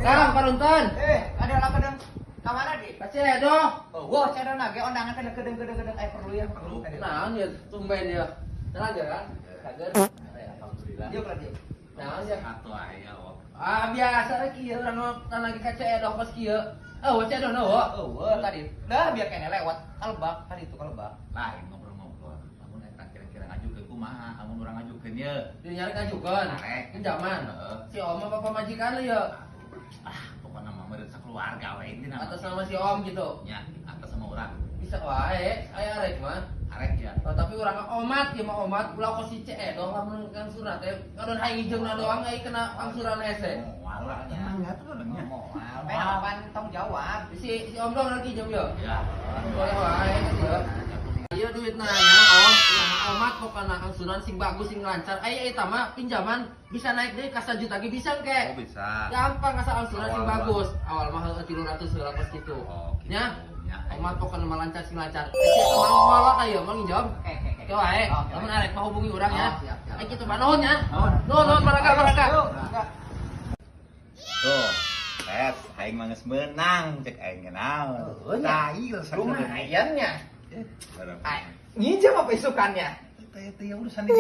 Kang paruntan. Ada lah kedeng. Ka mana di? Ka Cedoh. Oh, wah, Cedoh nage ondangan teh kedeng-kedeng perlu ya, perlu. Naon ya tumben ya. Tenaga kan? Kager. Alhamdulillah. Yuk lagi. Naon ya? Atuh aya oh. Ah biasa we kieu urang mah lagi ka Cedoh kos kieu. Oh, Cedoh na wo. Oh, tadi. Dah biar kene lewat kalebak tadi itu kalebak. Lain ngobrol-ngobrol. Lamun eta kira-kira ngajukeun kumaha? Amun urang ngajukeun ye. Dia nyari ngajukeun. Arek. Pinjaman. Heeh. Si Om apa pamajikan lu ya? Ah, pokokna mah meureun sakeluarga we intina. Atas nama si Om gitu. Nya, atas sama urang. Bisa wae, aya arek mah. Arek ya. Oh, tapi urang omat ya mah omat ulah kos si Cedoh lamun angsuran teh kadon hayang ngijeungna doang ai kena angsuran hese. Moal lah nya. Tenang ya tuh nya. Moal. Main apaan tong jawab. Si si Om dong lagi jam ya. Ya. Boleh wae ya. Iya duit nanya Om, omat pokokna angsuran sing bagus sing lancar. Ai eta mah pinjaman bisa naik deui ka 1 juta ge bisa engke. Oh bisa. Gampang asal angsuran sing Awal mah. bagus. Awal mah heueuh 300 heula kos kitu. Oh, gitu. Nya. Nya. Omat pokokna mah lancar sing lancar. Si Om moal ka ieu mah nginjam. Oke, oke, oke. Oke wae, Oke, lamun oke. arek mah hubungi urang ya. Oh, siap, siap. Ai kitu mah nuhun nya. Nuhun. Nuhun nuhun baraka baraka. Yuk. Tuh. Tes, aing mah geus meunang cek aing naon. Oh, nya. Tai geus Lumayan nya. Barang. Ay, nginjem apa isukannya? Itu itu ya urusan ini.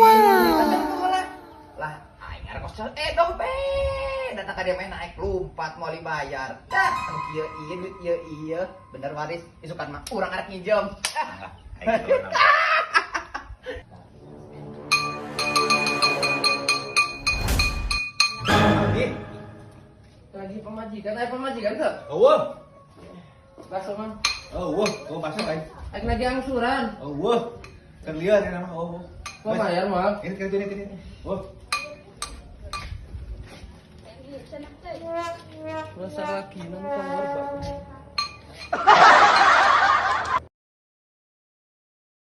Lah, aing arek kos doh be. Datang ka dia main naik lompat mau dibayar. Dah, anu kieu ieu duit ieu ieu. Bener waris, isukan mah urang arek nginjem. Ah, aing doang. Lagi. Lagi pemajikan, aya pemajikan teu? Eueuh. Bakso mah. Eueuh, gua masuk aing. Aing lagi angsuran. Eueuh. Kan liar ini nama eueuh. Mau bayar moal? Ini ini ini ini. Oh. Masa lagi nang keluar.